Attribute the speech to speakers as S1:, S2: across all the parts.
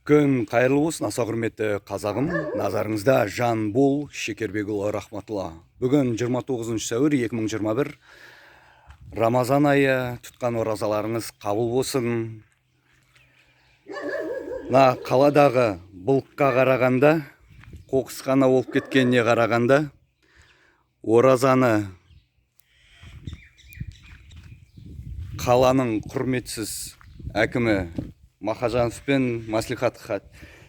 S1: Күн қайырлы болсын, аса құрметті қазағым. Назарыңызда Жанбол Шекербекұлы Рахматулла. Бүгін 29 сәуір 2021, Рамазан айы, тұтқан оразаларыңыз қабыл болсын. Мына қаладағы бұлыққа қарағанда, қоқысқана болып кеткеніне қарағанда, оразаны қаланың құрметсіз әкімі Махажанов пен мәслихат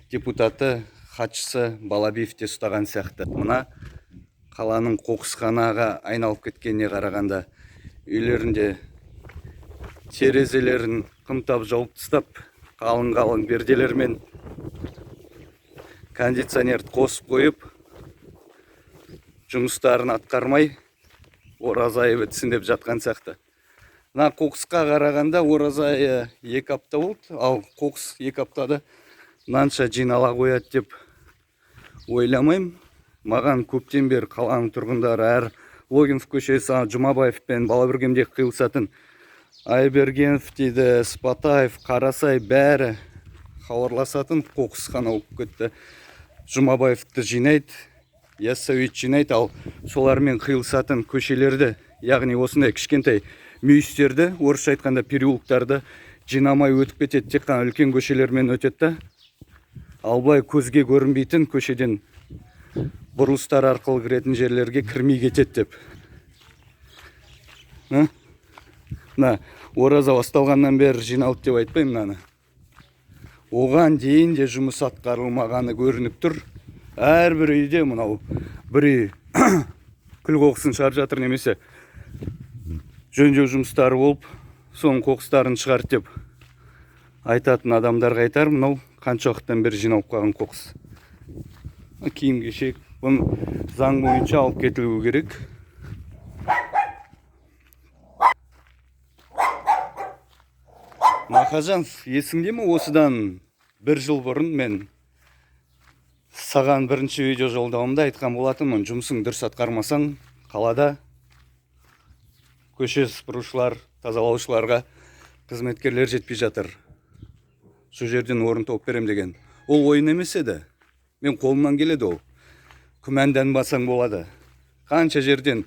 S1: депутаты, хатшысы Балабиев те ұстаған сияқты. Мына қаланың қоқысханаға айналып кеткеніне қарағанда, үйлерінде терезелерін қымтап жауып тастап, қалың-қалың перделермен кондиционерді қосып қойып, жұмыстарын атқармай, ораза айы бітсін деп жатқан сияқты. Мына қоқысқа қарағанда ораза айы 2 апта болды, ал қоқыс 2 аптада мынанша жинала қояды деп ойламаймын. Маған көптен бері қаланың тұрғындары әр Логинов көшесі, Жұмабаев пен Балабүргемде қиылысатын Айбергенов дейді, Спатаев, Қарасай бәрі хабарласатын, қоқысхана болып кетті. Жұмабаевты жинайды, Яссауиді жинайды, ал солармен қиылысатын көшелерді, яғни осындай кішкентай мүйістерді, орысша айтқанда переулоктарды жинамай өтіп кетеді, тек қана үлкен көшелермен өтеді да. Ал былай көзге көрінбейтін көшеден бұрылыстар арқылы кіретін жерлерге кірмей кетеді деп. Мына ораза басталғаннан бері жиналды деп айтпаймын мынаны. Оған дейін де жұмыс атқарылмағаны көрініп тұр. Әрбір үйде мынау бір үй күл қоқысын шығарып жатыр, немесе жөндеу жұмыстары болып, соның қоқыстарын шығарды деп айтатын адамдарға айтар, мынау қанша уақыттан бері жиналып қалған қоқыс. Киім кешек, бұны заң бойынша алып кетілуі керек. Махажанов, есіңде ме, осыдан бір жыл бұрын мен саған бірінші видео жолдауымда айтқан болатынмын, жұмысың дұрыс атқармасаң, қалада көше сыпырушылар, тазалаушыларға қызметкерлер жетпей жатыр. Сол жерден орын тауып берем деген. Ол ойын емес еді. Мен қолымнан келеді ол. Күмәнданбасаң болады. Қанша жерден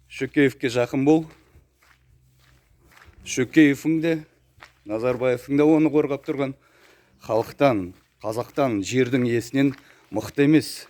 S1: Шөкеевке жақын бол. Шөкеевің де, Назарбаевың да оны қорғап тұрған халықтан, қазақтан, жердің иесінен мықты емес.